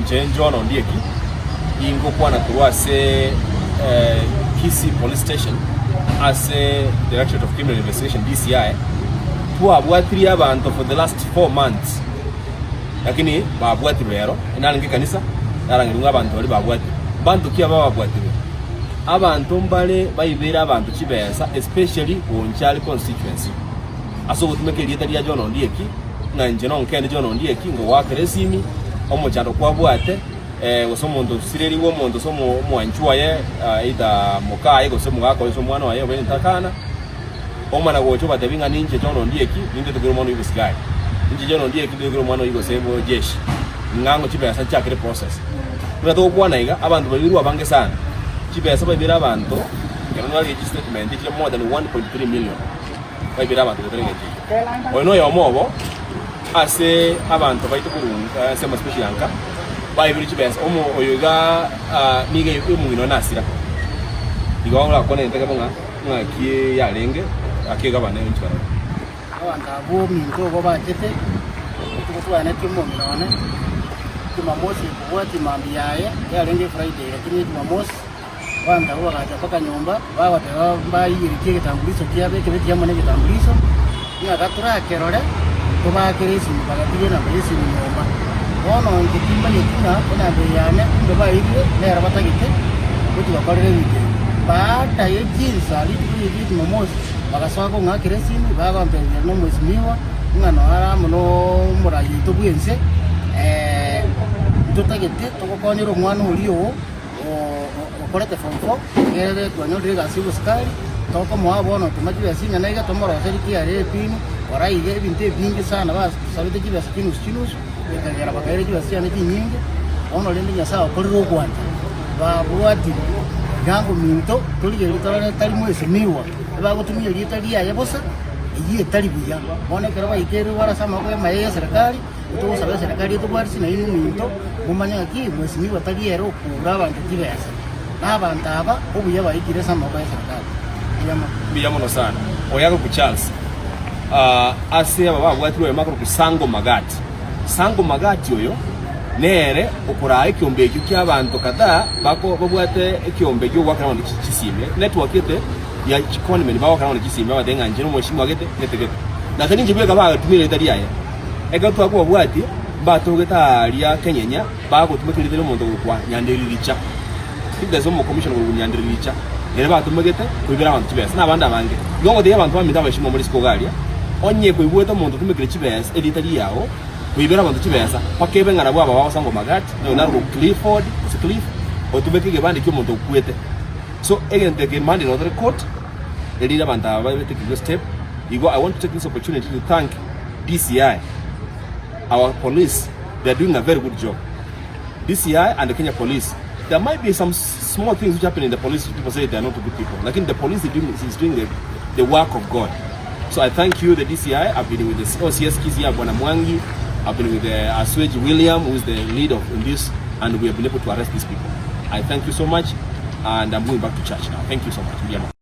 Inche John Ondieki, ingokwana korwa ase Kisii Police Station ase Directorate of Criminal Investigation DCI, twabwatirie abanto for the last 4 months lakini babwatirwe rero, narenge ekanisa narangerigwe ng'a abanto baria babwatirwe. Mbanto ki aba babwatirwe? Abanto mbare baibere abanto chibesa especially Bonchari constituency ase ogotumeka erieta ria John Ondieki ng'a inche nonkende John Ondieki ngogoakera esimi omochando kwabwate gose omonto osirerigwe omonto gose omwanchwa oye either mokaye gose omogaka oye gose omwana oye obe entakana, omana gocha obatebie ng'a ninche John Ondieki nintete koira omwana oyio bosigari, inche John Ondieki nintete koira omwana oyio gose bojeshi, ng'a ng'o chibesa nchakere process. Buna togokwana iga, abanto baibirwe abange sana, chibesa baibire abanto, ekero narenge chistatement chire more than 1.3 million baibire abanto goetera engencho eyio. Oyo noyomo obo. Ase abanto baito korwa ase amasiko chianka baibire chibesa, omo oyo iga nigo omong'ina one asira. Igo orakwane egento ekemo ng'a ng'aki yarenge ake egabane inche barabwo. Abanto abwo ominto obo bachete, rituko twaenetie omong'ina one, Jumamosi ekobwatia mambia yaye, yarenge Friday lakini Jumamosi. Abanto abwo bagacha mpaka nyomba, bagoteba mbaiyeretie egetambuliso kiabo ekebe amo negetambuliso, ng'a gatorakerore tobaakere esimi, bagatiga enamba y'esimi nyomba. Bono inche timbanyeti ng'a enamba eye yane kumbe bairire nero batagete gochia gokorera ebinto ebi. Baada ye chinsa rituko riria ria Jumamosi, bagasoa kong'akera esimi, bagontebia nomwesimigwa ng'a noyo are amo nomorai oito bw'ense, ntotagete togokonyere omwana oria oo. okorete form four, ekerere twanyorire egasi y'obosikari, tokomoa bono toma chibesa ing'ana iga tomoroserie KRA pin, kora iga ebinto ebinge sana basabete chibesa chinusu chinusu, ekagera bakaira chibesa chiane chinyinge, bono rende Nyasaye okorire ogwancha, babwatire iga ngominto torigereria torore tari mwesimiwa, ebagotumia erieta riaye bosa, eyio etari buya. Bono ekero baikeire igoro ase amaboko y'amaye y'eserekari. Togosaba eserekari etobwatisie nainwe ominto, momanye ng'aki mwesimigwa tari ere okura abanto chibesa, na abanto aba obuya baikire ase amaboko y'eserekari. Mbuya mono. Mbuya mono sana. Oyo akorokwa Charles. Ah, ase aba babwatirwe oyomo akorokwa Sango Magati. Sango Magati oyo nere okoraa ekiombe ekio kia abanto kadhaa bako babwate ekiombe giogoakera abanto chi- chisime, network gete ya chiconmen bagoakera abanto chisime babatebia ng'a inche nomweshimiwa gete gete gete. Na tari inche bweka bagatumia erieta riaye. Ekero twakobabwatia, mbatogete aaria kenyenya, bagotumeka erieta ri'omonto okorokwa Nyanderiricha. There's omokomishona okorokwa Nyanderiricha, ere batumegete koibera abanto chibesa, na abande abange. Igo ngotebia abanto baminto abaishimwa more isiko iga aria, onye koigwete omonto otumekire chibesa erieta riao koibera abanto chibesa, mpaka ebe ng'a nabwo aba bagosanga omagati, na oyo narokwa Clifford gose Cliff, otumeke egebande ki'omonto okwete. So egento eke Monday nabo tore court, erinde abanto aba babe taking step. Igo I want to take this opportunity to thank DCI, our police, they are doing a very good job. DCI and the Kenya police, there might be some small things which happen in the police, people say they are not good people. Like in the police is doing, is doing the, the work of God. So I thank you, the DCI. I've been with the OCS Kizia Bwana Mwangi. I've been with the Asweji William, who is the lead of in this, and we have been able to arrest these people. I thank you so much, and I'm going back to church now. Thank you so much.